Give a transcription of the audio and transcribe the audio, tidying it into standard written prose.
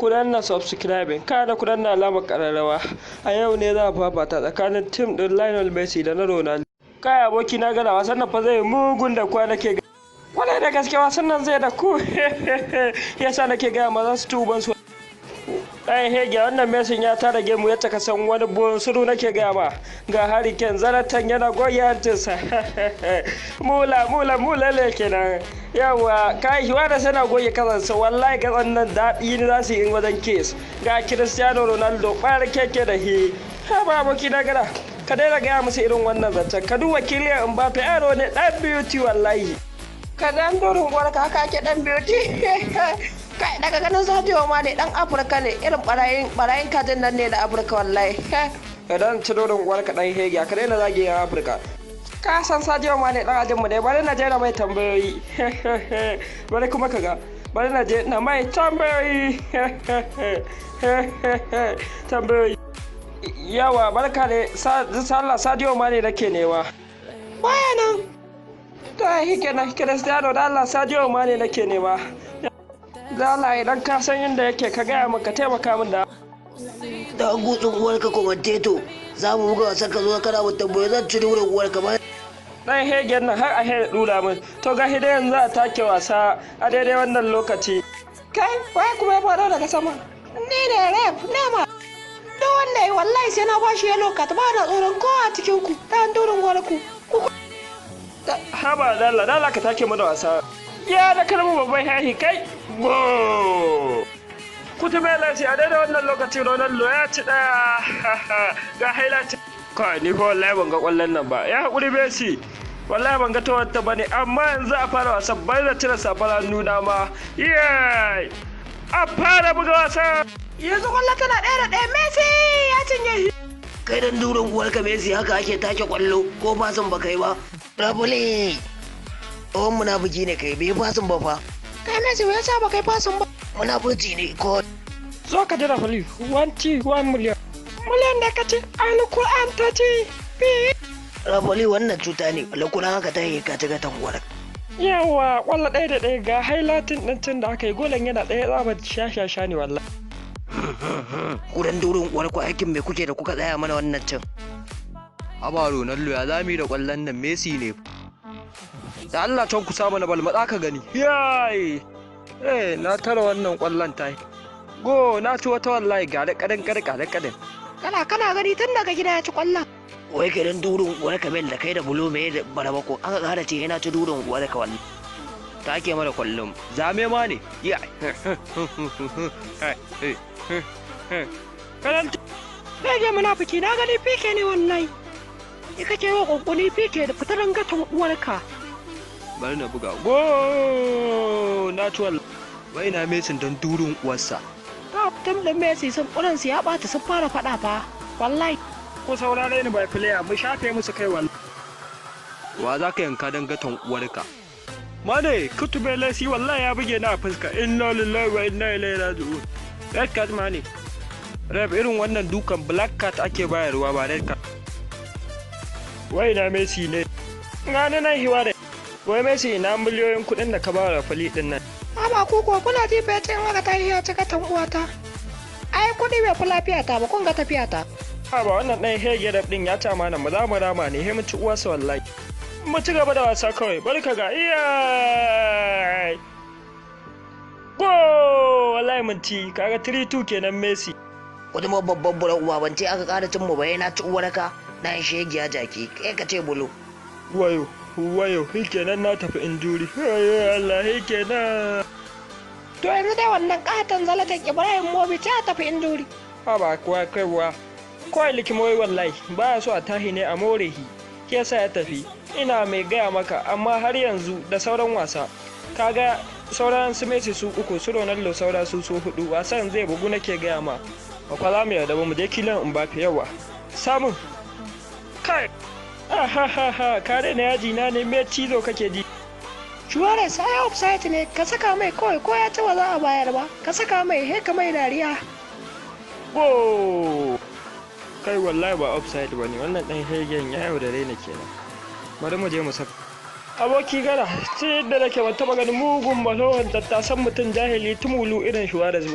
Ku danna subscribing, kana ku danna alamar ƙararrawa. A yau ne za a fafata tsakanin team ɗin Lionel Messi da na Ronaldo. Kai, aboki na gana, wasan nan fa zai mugun da kwa nake. Kwarai da gaske, wasan nan zai da ku. Yasa nake gaya ma za su tuban su. Ɗan hege wannan Messi ya tara gemu yadda ka san wani bunsuru, nake gaya ma. Ga Harry Kane zaratan yana goge hancinsa. Mula mula mula ne kenan. Yawa kai wanda sana goge kazansa, wallahi kazan nan daɗi ne za su yi wajen kes. Ga Cristiano Ronaldo ɓar keke da hi. Ha ba, aboki na gada. Ka daina gaya musu irin wannan zancen. Ka duba Kylian Mbappe, yaro ne ɗan beauty wallahi. Ka dan durin uwarka, haka ake dan beauty. Kai, daga ganin Sadio ne dan Afirka ne, irin barayin kajin nan ne da Afirka wallahi. Ka dan ci durin uwarka, dan hege, ka daina zage yan Afirka. Ka san Sadio Mane dan ajinmu ne, bari na je na mai tambayoyi. Bari kuma ka ga. Bari na je na mai tambayoyi. Tambayoyi. Yawa, barka ne, sallah, Sadio Mane nake nema. Baya nan. Ta hike na Cristiano, da Allah Sadio Mane nake nema. Da Allah idan ka san inda yake ka gaya min, ka taimaka min da. Da gutsun uwarka, commentator, za mu buga wasan ka zo kana mu tambaye, zan ci durin uwarka ba. Dan hegen nan har a here dura min. To ga hidai yanzu a take wasa a daidai wannan lokaci. Kai, waye kuma ya faɗo daga sama? Ni ne ref nema. Duk wanda yi, wallahi sai na bashi yellow card, ba na tsoron kowa a cikin ku. Dan durin uwarku. Haba dalla dalla, ka take mana wasa. Ya da kalmu babban hahi kai. Go! Kutu mai lati a daidai wannan lokaci Ronaldo ya ci ɗaya, ga highlight. Kai, ni fa wallahi ban ga kwallon nan ba. Ya haƙuri Messi. Wallahi ban ga ta wata bane, amma yanzu a fara wasan, bari da cire safar hannu na ma. Yay! A fara buga wasa. Yanzu kwallo tana 1-1, Messi ya cinye shi. Kai dan durin uwarka Messi, haka ake take kwallo? Ko fasin ba kai ba. Rabule. Tsohon munafiki ne kai, bai fasin ba fa. Kai Messi, me yasa ba kai fasin ba? Munafurci ne ko. Zo ka jira fali 1 t 1 million. Miliyan da ka ci, alkur'an ta ci. Bi. Rabule, wannan cuta ne, lakuna haka ta yi ka ci gatan uwarka. Yawa, kwallo 1-1, ga highlighting ɗin cin da aka yi, golan yana ɗaya, tsabar sha-sha-sha ne wallahi. Ku dan durin uwarku, aikin me kuke da kuka tsaya mana wannan cin? Haba Ronaldo, ya zami da kwallon nan? Messi ne. Da Allah can ku samu na bal, matsa ka gani. Yayi! Eh, na tara wannan kwallon ta. Go, na ci wata wallahi, ga da kadin kadin kadin kadin. Kana gani tun daga gida ya ci kwallon. Wai kai dan durin uwarka Bel, da kai da Bulo me da Barabako aka kara ce yana ci durin uwarka wallahi. Ta ake mara kwallon. Zame ma ne. Ya. Kanan. Rage munafiki, na gani fike ne wallahi. Ni kake wa kunkuni fike da fitaran gatan uwarka. Bari na buga. Go! Na ci wallahi. Wai na Messi dan durin uwarsa. Ta team din Messi sun ƙuransu ya ɓata, sun fara faɗa fa. Wallahi. Ku saurare ni by player, mu shafe musu kai wallahi. Wa za ka yanka dan gatan uwarka? Mane, kutube lesi wallahi ya buge na a fuska. Inna lillahi wa inna ilaihi raji'un. Red card, Mane. Ref, irin wannan dukan black card ake bayarwa, ba red card. Wai na Messi ne. Gani nan hiwa da. Wai Messi, ina miliyoyin kuɗin da ka ba wa fali din nan? Haba ku kuwa, kuna ji fa in aka tashi ya ci gatan uwata. Ai kuɗi bai fi lafiya ta ba, kun ga tafiya ta. Ha ba, wannan ɗan hege ref ɗin ya ci amana mu, za mu rama ne, he mu ci uwarsa wallahi. Mu ci gaba da wasa kawai, bari ka ga. Iya! Go! Wallahi mun ci, kaga 3-2 kenan Messi. Wata ma babban bura uwa, ban ce aka kara cin mu ba, yana ci uwarka na shegiya jaki, kai ka ce Bulo. Wayo, wayo, kenan na tafi injury. Wayo Allah, kenan. To yanzu dai wannan katon zalatan Ibrahimovic ya tafi injury. Ha ba kuwa kaiwa. Kawai likimoyi wallahi, baya so a tahi ne a morehi. Shi yasa ya tafi. Ina mai gaya maka, amma har yanzu da sauran wasa. Kaga sauran su Messi su uku, su Ronaldo saura su su hudu, wasan zai bugu nake gaya ma. Ba fa za mu yarda ba, mu je Kylian Mbappe, yawa. Samun. Kai. Ah ha ha ha, ka daina yaji na ne, me cizo kake ji? Suarez ai offside ne, ka saka mai kawai, ko ya ci ba za a bayar ba. Ka saka mai, he ka mai dariya. Go! Kai, wallahi ba offside bane, wannan dan hegen ya yaudare ni kenan. Bari mu je mu saka. Aboki gara, sai yadda nake ban taba ganin mugun malohan tattasan mutum jahili tumulu irin Suarez ba.